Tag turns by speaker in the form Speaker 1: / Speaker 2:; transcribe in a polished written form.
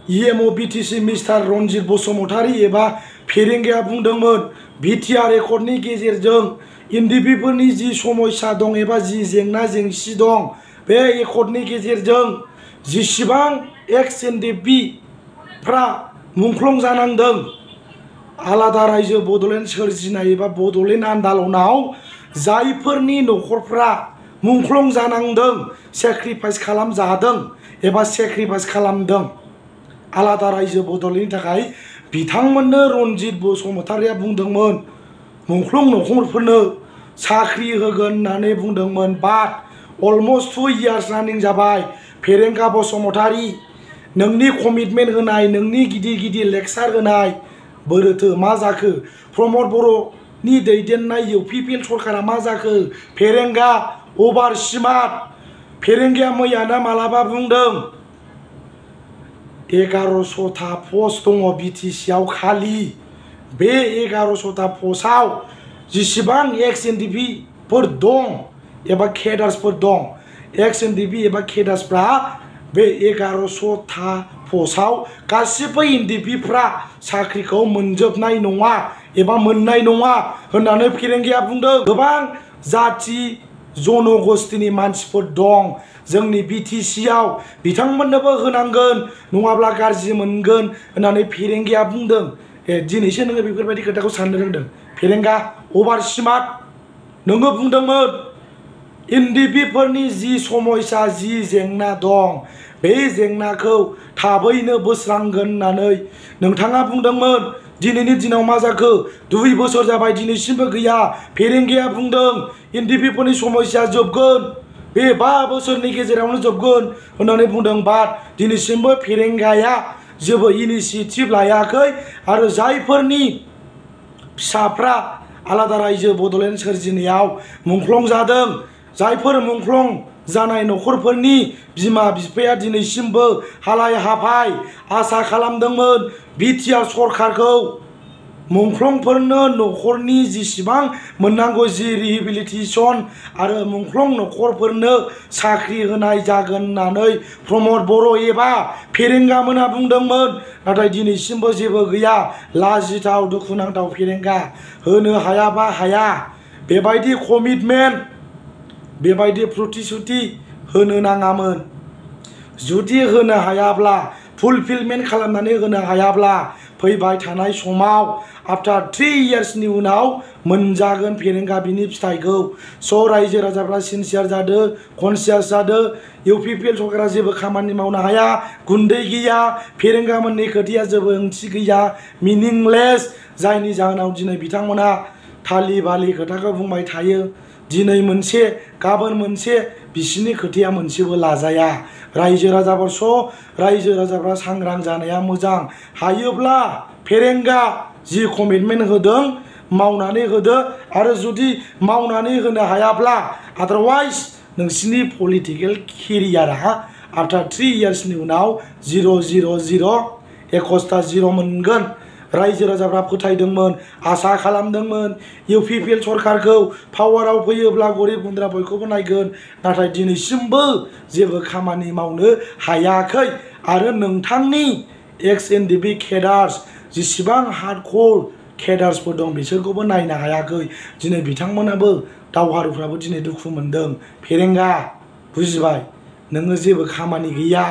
Speaker 1: इएमअ BTC mister Ranjit Basumatary एबा फेरेंगाया बुंदोंमोन BTR एकर्डनि गेजेरजों एनडिपिफोरनि जि समस्या दं एबा जि जेंना जेंसि दं बे एकर्डनि गेजेरजों जिसिबां एक्स एनडिपिफ्रा मुंख्लं जानांदों आलादा रायजो बड'लेण्ड सोरजिनाय एबा बड'लेण्ड आन्दालनाव जायफोरनि न'खरफ्रा मुंख्लं जानांदों सेक्रिफाइस खालामजादों एबा सेक्रिफाइस खालामदों आलादा रायजो बड'लेण्डनि थाखाय बिथांमोननो रनजित बसुमतारीया बुंदोंमोन मुंख्लं न'खरफोरनो साख्रि होगोन होननानै बुंदोंमोन बाट अलमस्ट 2 इयार्स रानिं जाबाय फेरेंगा बसुमतारी नोंनि कमिटमेन्ट होनाय नोंनि गिदिर गिदिर लेक्सार होनाय बोरोथो मा जाखो प्रमद बर'नि दैदेननाय इउपिपिएल सरकारा मा जाखो फेरेंगा अभार स्मार्ट फेरेंगाया मैयाना मालाबा बुंदों 1100था पस्ट दङ बिटिसि आव खालि बे 1100था पस्टआव जिसिबां एक्स एनडिपिफोर दं एबा केडार्सफोर दं एक्स एनडिपि एबा केडार्सफ्रा बे 1100था पस्टआव गासिबो एनडिपिफ्रा साख्रिखौ मोनजोबनाय नङा एबा मोननाय नङा होननानै फेरेंगाया बुंदों गोबां जाति जनगोष्ठीनि मानसिफोर दं जोंनि बिटिसि आव बिथांमोननोबो होनांगोन नङाब्ला गाज्रि मोनगोन होननानै फेरेंगाया बुंदों दिनैसो नोङो बेफोरबायदि खोथाखौ साननो रोंदों फेरेंगा अभार स्मार्ट नोङो बुंदोंमोन एनडिपिफोरनि जि समस्या जि जेंना दं बे जेंनाखौ थाबैनो बोस्रांगोन होननानै नोंथाङा बुंदोंमोन दिनैनि दिनाव मा जाखो 2 बोसोर जाबाय दिनैसिमबो गैया फेरेंगाया बुंदों एनडिपिफोरनि समस्या जोबगोन बे 5 बोसोरनि गेजेरावनो जोबगोन होननानै बुंदों बाट दिनैसिमबो फेरेंगाया जेबो इनिशिएटिभ लायाखै आरो जायफोरनि फिसाफ्रा आलादा रायजो बड'लेण्ड सोरजिनायाव मुंख्लं जादों जायफोर मुंख्लं जानाय न'खरफोरनि बिमा बिफाया दिनैसिमबो हालाय हाफाय आसा खालामदोंमोन बिटिआर सरकारखौ मुंख्लंफोरनो न'खरनि जिसिबां मोननांगौ जि रिहेबिलिटेसन आरो मुंख्लं न'खरफोरनो साख्रि होनाय जागोन होननानै प्रमद बर' एबा फेरेंगामोना बुंदोंमोन नाथाय दिनैसिमबो जेबो गैया लाजिथाव दुखुनांथाव फेरेंगा होनो हायाबा हाया बेबायदि कमिटमेन्ट बेबायदि प्रतिश्रुति होनो नाङामोन जुदि होनो हायाब्ला फुलफिलमेन्ट खालामनानै होनो हायाब्ला फैबाय थानाय समाव आफ्टार 3 इयार्सनि उनाव मोनजागोन फेरेंगा बिनि फिथाइखौ स' रायजो राजाफ्रा सिनसियार जादों कनसियास जादों इउपिपिएल सरकारा जेबो खामानि मावनो हाया गुन्दै गैया फेरेंगामोननि खोथाया जेबो ओंथि गैया मिनिंलेस जायनि जाहोनाव दिनै बिथांमोना थालि बालि खोथाखौ बुंबाय थायो दिनै मोनसे गाबोन मोनसे बिसिनि खोथाया मोनसेबो लाजाया रायजो राजाफ्रा सांग्रां जानाया मोजां हायोब्ला फेरेंगा जि कमिटमेन्ट होदों मावनानै होदो आरो जुदि मावनानै होनो हायाब्ला आदारवाइज नोंसिनि पलिटिकेल केरियारा आफ्टार 3 इयार्सनि उनाव 000 21 0 मोनगोन रायजो राजाफ्रा फोथायदोंमोन आसा खालामदोंमोन इउपिपिएल सरकारखौ पावाराव फैयोब्ला गरिब गुन्द्रा बयखौबो नायगोन नाथाय दिनैसिमबो जेबो खामानि मावनो हायाखै आरो नोंथांनि एक्स एनडिपि केडार्स जिसिबां हार्डकोर केडार्सफोर दं बिसोरखौबो नायनो हायाखै दिनै बिथांमोनाबो दावहारुफ्राबो दिनै दुखु मोनदों फेरेंगा बुजिबाय नोङो जेबो खामानि गैया